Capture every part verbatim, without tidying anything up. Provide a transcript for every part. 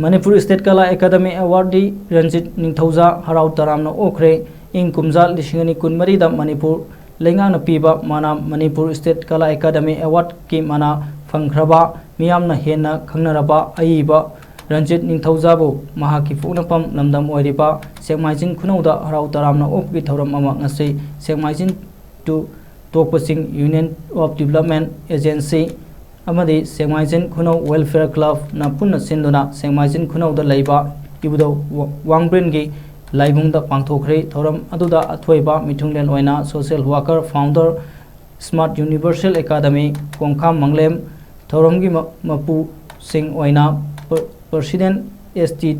Manipur state ꯀꯂꯥ academy award ꯗꯤ ꯔꯟꯖꯤꯠ ꯅꯤꯡꯊꯧꯖꯥ ꯍꯔꯥꯎ ꯇꯔꯥꯝꯅ ꯑꯣꯛꯈ꯭ꯔꯦ꯫ ꯏꯪ ꯀꯨꯝꯖꯥ ꯂꯤꯁꯤꯡ ꯑꯅꯤ ꯀꯨꯟꯃꯔꯤꯗ ꯃꯅꯤꯄꯨꯔ ꯂꯩꯉꯥꯛꯅ ꯄꯤꯕ ꯃꯅꯥ ꯃꯅꯤꯄꯨꯔ ꯁ꯭ꯇꯦꯠ ꯀꯂꯥ ꯑꯦꯀꯥꯗꯃꯤ ꯑꯦꯋꯥꯔꯗꯀꯤ ꯃꯅꯥ ꯐꯪꯈ꯭ꯔꯕ, ꯃꯤꯌꯥꯝꯅ ꯍꯦꯟꯅ ꯈꯪꯅꯔꯕ ꯑꯏꯕ ꯔꯟꯖꯤꯠ ꯅꯤꯡꯊꯧꯖꯥꯕꯨ ꯃꯍꯥꯛꯀꯤ ꯄꯣꯛꯅꯐꯝ ꯂꯝꯗꯝ ꯑꯣꯏꯔꯤꯕ ꯁꯦꯛꯃꯥꯏꯖꯤꯡ ꯈꯨꯅꯧꯗ ꯍꯔꯥꯎ ꯇꯔꯥꯝꯅ ꯑꯣꯛꯄꯒꯤ ꯊꯧꯔꯝ ꯑꯃ ꯉꯁꯤ ꯁꯦꯛꯃꯥꯏꯖꯤꯡ two ꯇꯣꯛꯄꯁꯤꯡ Union of Development Agency ꯑꯃꯗꯤ ꯁꯦꯛꯃꯥꯏꯖꯤꯡ ꯈꯨꯅꯧ Welfare Club ꯅ ꯄꯨꯟꯅ ꯁꯤꯟꯗꯨꯅ ꯁꯦꯛꯃꯥꯏꯖꯤꯡ ꯈꯨꯅꯧꯗ ꯂꯩꯕ ꯏꯕꯨꯙꯧ ꯋꯥ-, ꯋꯥꯡꯕ꯭ꯔꯦꯟꯒꯤ ꯂꯥꯏꯕꯨꯡꯗ ꯄꯥꯡꯊꯣꯛꯈ꯭ꯔꯦ꯫ ꯊꯧꯔꯝ ꯑꯗꯨꯗ ꯑꯊꯣꯏꯕ ꯃꯤꯊꯨꯡꯂꯦꯟ ꯑꯣꯏꯅ social worker, founder, Smart Universal Academy, ꯀꯣꯡꯈꯥꯝ ꯃꯪꯂꯦꯝ, ꯊꯧꯔꯝꯒꯤ ꯃ-, ꯃꯄꯨꯁꯤꯡ ꯑꯣꯏꯅ ꯄ-, President S T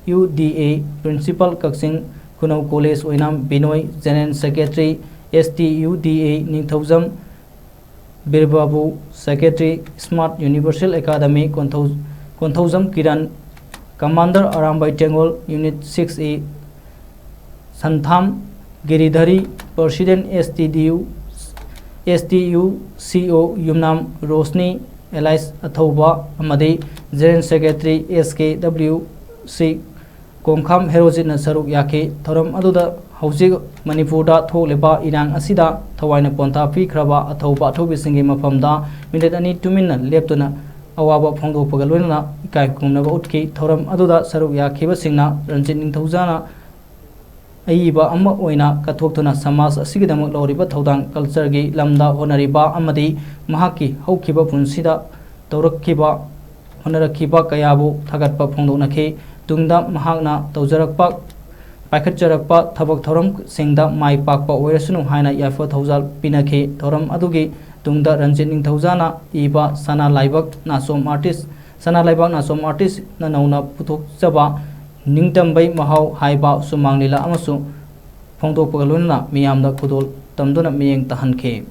U D A, Principal Kakching ꯈꯨꯅꯧ College ꯑꯣꯏꯅ ꯕꯤꯅꯣꯏ, General Secretary S T U D A, Ningthoujam ꯕꯤꯔꯕꯥꯕꯨ, Secretary Smart Universal Academy, ꯀꯣꯟꯊꯧ-, Konthoujam Kiran, Commander Arambai ꯇꯦꯡꯒꯣꯜ, Unit six A, ꯁꯟꯊꯥꯝ ꯒꯤꯔꯤꯙꯔꯤ, President S T D U, S T U C O, Yumnam Roshni, alias ꯑꯊꯧꯕ ꯑꯃꯗꯤ General Secretary S K W C, ꯀꯣꯡꯈꯥꯝ ꯍꯦꯔꯣꯖꯤꯠꯅ ꯁꯔꯨꯛ ꯌꯥꯈꯤ꯫ ꯊꯧꯔꯝ ꯑꯗꯨꯗ ꯍꯧꯖꯤꯛ ꯃꯅꯤꯄꯨꯔꯗ ꯊꯣꯛꯂꯤꯕ ꯏꯔꯥꯡ ꯑꯁꯤꯗ ꯊꯋꯥꯏꯅ ꯄꯣꯟꯊꯥ ꯄꯤꯈ꯭ꯔꯕ ꯑꯊꯧꯕ ꯑꯊꯧꯕꯤꯁꯤꯡꯒꯤ ꯃꯐꯝꯗ ꯃꯤꯅꯤꯠ ꯑꯅꯤ ꯇꯨꯃꯤꯟꯅ ꯂꯦꯞꯇꯨꯅ ꯑꯋꯥꯕ ꯐꯣꯡꯗꯣꯛꯄꯒ ꯂꯣꯏꯅꯅ ꯏꯀꯥꯏ ꯈꯨꯝꯅꯕ ꯎꯠꯈꯤ꯫ ꯊꯧꯔꯝ ꯑꯗꯨꯗ ꯁꯔꯨꯛ ꯌꯥꯈꯤꯕꯁꯤꯡꯅ ꯔꯟꯖꯤꯠ ꯅꯤꯡꯊꯧꯖꯥꯅ ꯑꯏꯕ ꯑꯃ ꯑꯣꯏꯅ ꯀꯠꯊꯣꯛꯇꯨꯅ ꯁꯃꯥꯖ ꯑꯁꯤꯒꯤꯗꯃꯛ ꯂꯧꯔꯤꯕ ꯊꯧꯗꯥꯡ, culture ꯒꯤ ꯂꯝꯗ ꯍꯣꯠꯅꯔꯤꯕ ꯑꯃꯗꯤ ꯃꯍꯥꯛꯀꯤ ꯍꯧꯈꯤꯕ ꯄꯨꯟꯁꯤꯗ ꯇꯧꯔꯛꯈꯤꯕ, ꯍꯣꯠꯅꯔꯛꯈꯤꯕ ꯀꯌꯥꯕꯨ ꯊꯥꯒꯠꯄ ꯐꯣꯡꯗꯣꯛꯅꯈꯤ꯫ ꯇꯨꯡꯗ ꯃꯍꯥꯛꯅ ꯇꯧꯖꯔꯛꯄ, ꯄꯥꯏꯈꯠꯆꯔꯛꯄ ꯊꯕꯛ ꯊꯧꯔꯝꯁꯤꯡꯗ ꯃꯥꯏ ꯄꯥꯛꯄ ꯑꯣꯏꯔꯁꯅꯨ ꯍꯥꯏꯅ ꯌꯥꯏꯐ ꯊꯧꯖꯥꯜ ꯄꯤꯅꯈꯤ꯫ ꯊꯧꯔꯝ ꯑꯗꯨꯒꯤ ꯇꯨꯡꯗ ꯔꯟꯖꯤꯠ ꯅꯤꯡꯊꯧꯖꯥꯅ ꯏꯕ ꯁꯅꯥ ꯂꯥꯏꯕꯛ ꯅꯥꯆꯣꯝ artist, ꯁꯅꯥ ꯂꯩꯕꯥꯛ ꯅꯥꯆꯣꯝ artist ꯅ ꯅꯧꯅ ꯄꯨꯊꯣꯛꯆꯕ ꯅꯤꯡꯇꯝꯕꯩ ꯃꯍꯥꯎ ꯍꯥꯏꯕ ꯁꯨꯃꯥꯡ ꯂꯤꯂꯥ ꯑꯃꯁꯨ ꯐꯣꯡꯗꯣꯛꯄꯒ ꯂꯣꯏꯅꯅ ꯃꯤꯌꯥꯝꯗ ꯈꯨꯗꯣꯜ ꯇꯝꯗꯨꯅ ꯃꯤꯠꯌꯦꯡ ꯇꯥꯍꯟꯈꯤ꯫